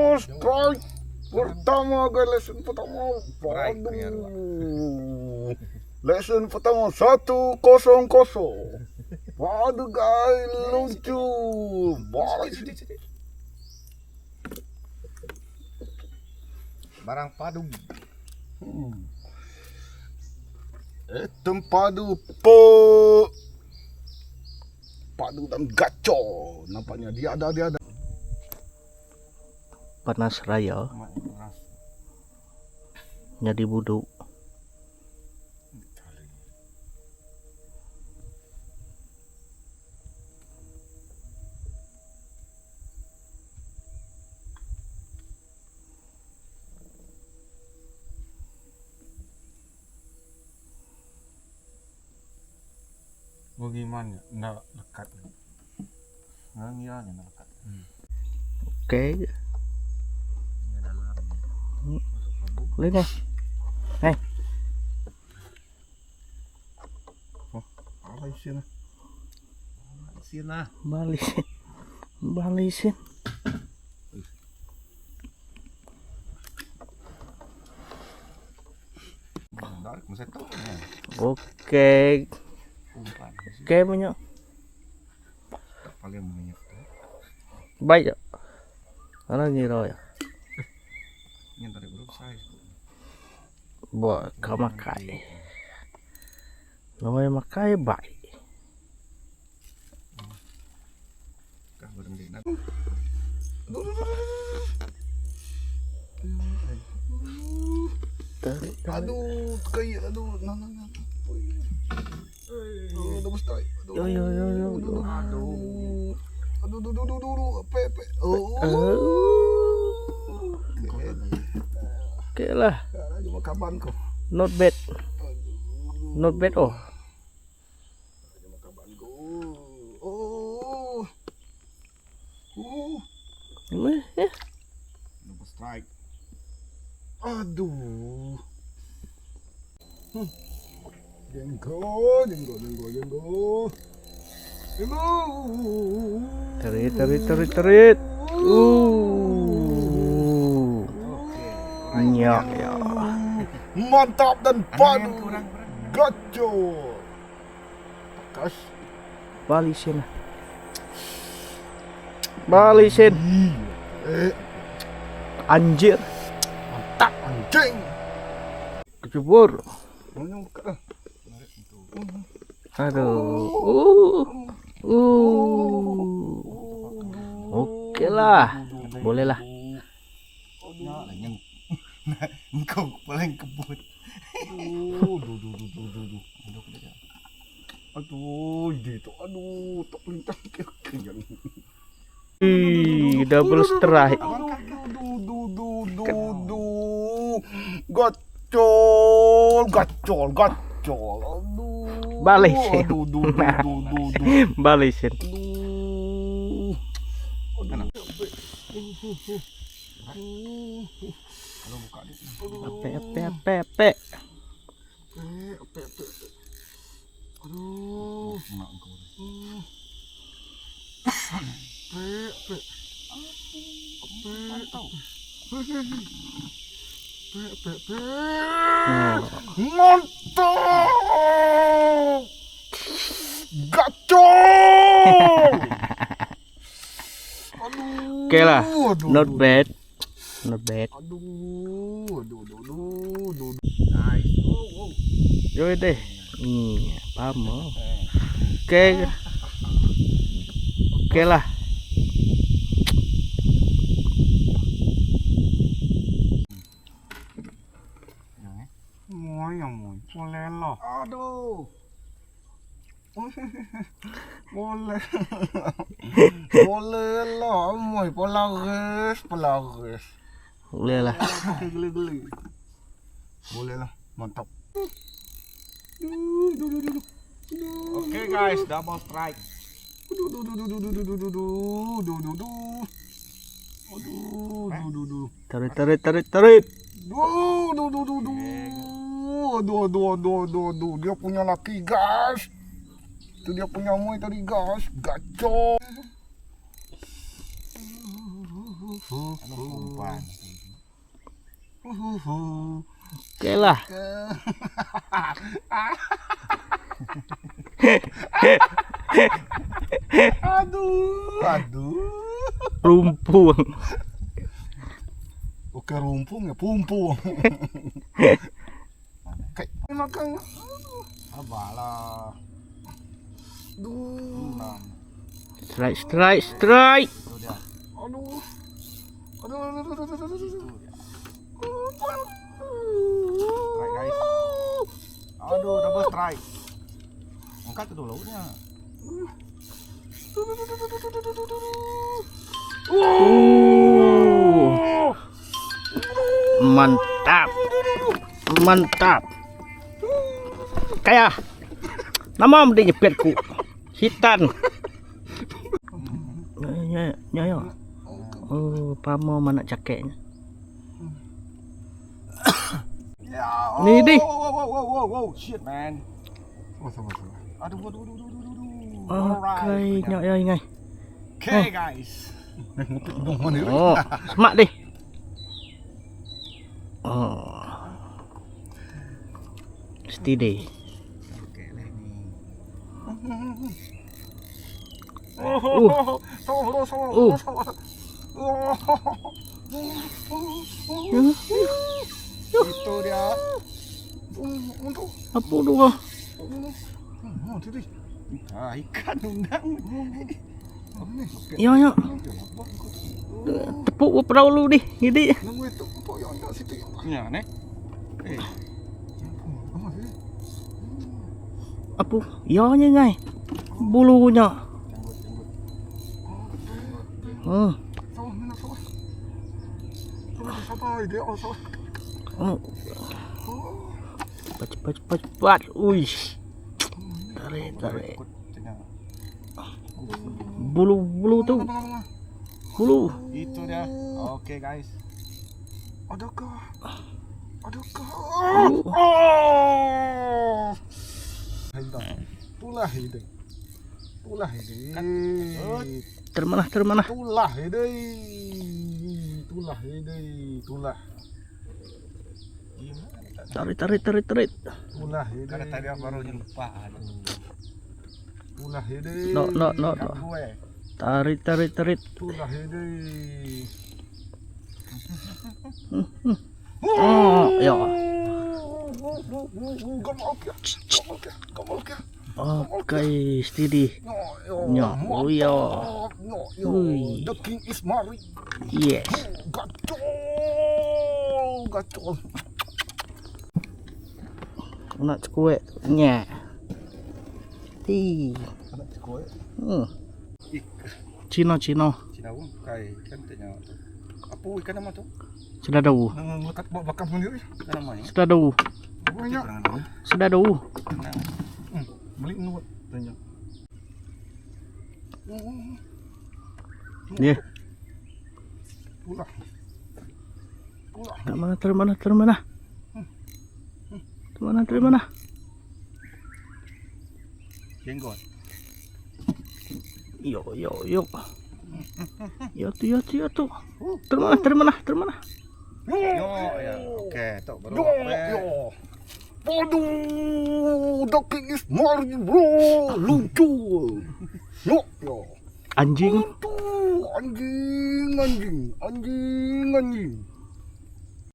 Double strike pertama guys, lesson pertama. Waduh. Lesson pertama 1-0-0. Waduh guys, lucu. Balik. Barang padu. Item padu pe padu dan gacor nampaknya dia ada dia ada. Panas raya nyadi budu. Bagaimana enda lekat. Nang iya nya enda lekat. Okey. Boleh ni. Hey. Oh, alai sini. Sini. Balisin. Balisin. Okey. Okey punya. Paling banyak. Baik. Ana ngira ya. Yang tadi belum size. Buat kau makai. Nama makai baik. Kah berhenti. Tarik, tarik. Aduh, kayak aduh, nah nah nah. Oh, double strike. Aduh. Yo yo yo yo. yo. Aduh. Aduh, aduh, aduh, aduh, aduh, apa, apa. Oh. Okey lah. Cuma kaban kau. Not bad. Not bad oh. Cuma kaban kau. Oh. Oh. Eh, Double strike. Aduh. Jengko, jengko, jengko, jengko. Jengko. Tarik tarik tarik tarik. Nyak ya. Mantap dan padu. Gacor. Takas. Balisin. Balisin. Eh, Anjir. mantap anjing. Kecebur. Mana buka dah. Aduh. Okey lah. Boleh lah. Yang engkau paling kebut. Aduh, aduh, aduh, aduh, aduh, aduh. Aduh, gitu. Aduh, tak perintah kaki. Ih, double strike. Aduh, aduh, aduh, aduh, aduh. Gacol, gacol, gacol. Aduh. Balik sih. Aduh, aduh, aduh, aduh, aduh, aduh. Balisin. Aduh. Aduh. Kalau buka dia. Ape ape ape ape. Eh, ape, ape, ape. Aduh. Nak engkau. Ape, ape. Ape, ape. Ape, ape, ape. Mantap! Gacor! Aduh. Okey lah. Aduh, Not aduh. bad. Not bad. Aduh, aduh, aduh, aduh, aduh. Nice. Oh, oh. Yo deh. Paham. oh. Okey. Okey lah. Moi yang moi. Boleh lah. Aduh. Boleh. Boleh lah, moi polaris, polaris. Boleh lah. Geli-geli. Boleh lah, mantap. Aduh, aduh, aduh, aduh. Okay guys, double strike. Aduh, aduh, aduh, aduh, aduh, aduh, aduh, aduh, aduh, aduh. Aduh, aduh, aduh, aduh. Tarik tarik tarik tarik. Aduh, aduh, aduh, aduh, aduh. Aduh, aduh, aduh, aduh, aduh. Dia punya laki, guys. Itu dia punya moi tadi, guys. Gacor. Umpan. Okey lah. Aduh, aduh. Rumpung. Bukan rumpung ya, pumpung. Kai makan. Abalah. Aduh. Enam. Strike, strike, strike. Itu dia. Aduh. Aduh, aduh, aduh, aduh, aduh, aduh. Itu dia. Strike guys. Aduh, double strike. Angkat tu lautnya. Mantap. Mantap. Kaya. Nama mesti nyepit ku. Hitan. Nya nya nya. Oh, pamo mana cakeknya. Ya. Ni di. Oh, oh, oh, oh, oh, shit man. Sabar, sabar, sabar. Aduh, aduh, aduh, aduh, aduh, aduh. Okey, nya ya ingai. Okay guys. Eh, ngupit hidung mana ni? Oh, semak deh. Oh. Steady. Okey lah ni. Oh, sabar, sabar, sabar. Oh. Itu dia. Untuk. Apa tu? Oh, tu Ah, ikan undang. Ya ya. Tepuk perahu lu ni. Gini. Nunggu itu, apa yang nak situ? Ya, ni. Eh, Apa sih? Apa? Ya nya ngai. Bulunya. janggut, janggut. Sabar, mana sabar. Sabar, sabar, dia oh, sabar. Oh. Cepat cepat cepat cepat. Uish. Tarik tarik. Ikut tengah. Bulu bulu tu. Abang, abang. Bulu. Itu dia. Okey guys. Adakah? Adakah? Oh. Oh. Hidang. Tulah hidang. Tulah hidang. Termanah termanah. Tulah hidang. Tulah hidang. Tulah. Gimana tak Tarik tarik tarik tarik. Tulah hidang. Karena tadi baru lupa. Tulah hidang. No no no no. Ganggu eh. Tarik tarik tarik. Tulah hidang. Oh, ya. Okey, steady. Nya, Oh ya. Ui. The king is married. Yes. Gacol, gacol. Nak cekuek nya. Ti. Anak cekuek. Ik. Cina Cina. Cina pun kai ikan tanya tu. Apa ikan nama tu? Sedadu. Lekat buat bakam sendiri. Ikan nama ni? Sedadu. Banyak. Sedadu. Beli nu tanya. Dia. Tulah. Tulah. Tak mana termana termana. Termana termana. Jenggot. Yo yo yo. Yo tu yo tu yo tu. Termana termana termana. Yo ya. Okey, tu baru Yo, apa? yo. Waduh, the king is married, bro. Lucu. Yo, yo. Anjing. Lucu. Anjing, anjing, anjing, anjing.